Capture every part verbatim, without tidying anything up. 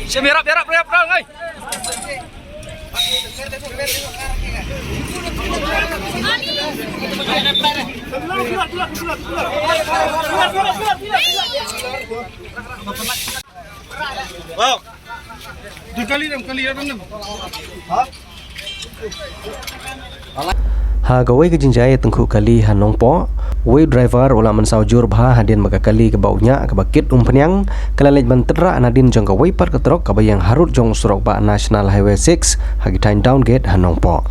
Shem, yarap, yarap, yarap, yarap, ngai. Wow. Dua kali, enam kali, ya, enam. Ha kawei ka jingjia tyngkhuh kali ha Nongpoh, uwei u driver u la mynsaw jur bha hadien ba ka kali kaba u ñiah kaba kit umphniang ka la leit ban tynrah nadien jong kawei pat ka trok kaba ïeng harud jong u surok bah National Highway six ha ki thaiñ Downgate ha Nongpoh.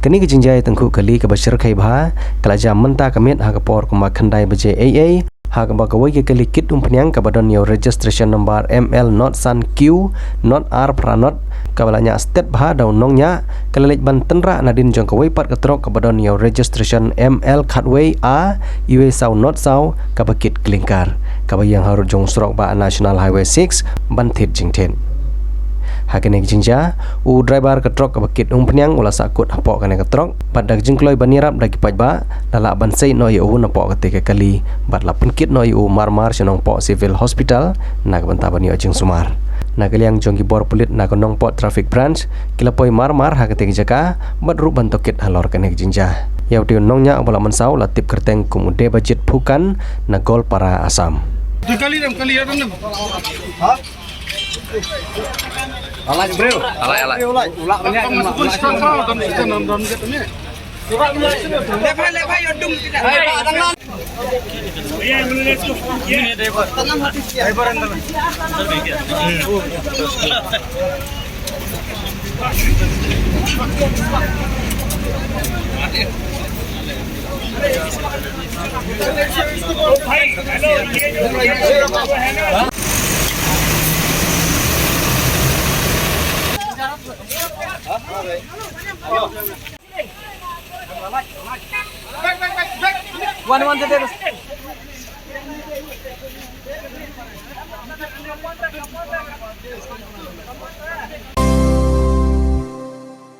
Kane ka jingjia tyngkhuh kali kaba shyrkhei bha ka la jia mynta ka miet ha ka por kumba khyndai baje eiei, ha kaba kawei ka kali kit umphniang kaba don ïa u registration number M L not san Q not ar phra not kaba la ñiah stet bha da u nongñiah ka la leit ban tynrah nadien jong kawei pat ka trok kaba don ïa u registration M L khatwei A uwei saw not saw kaba kit klinker, kaba ïeng harud jong u surok bah National Highway six ban thied jingthied. Ha kane ka jingjia, u driver ka trok kaba kit umphniang u la sah kut hapoh kane ka trok bad da ka jingkloi ban ïarap da ki paidbah la lah ban sei noh ïa u napoh kata ka kali bad la pynkit noh ïa u marmar sha Nongpoh Civil Hospital na ka bynta ban ïoh jingsumar. Na ka liang jong ki bor pulit na ka Nongpoh Traffic Branch ki la poi marmar ha kata ka jaka bad ruh ban tohkit halor kane ka jingjia. Ïa uta u nongñiah uba la mynsaw la tip kyrteng kum u Debajit Phukan na Goalpara, Assam. Dua kali, enam kali, ya, enam. Alai, bro. Alai, alai. Alai, alai. One, one, zero, zero.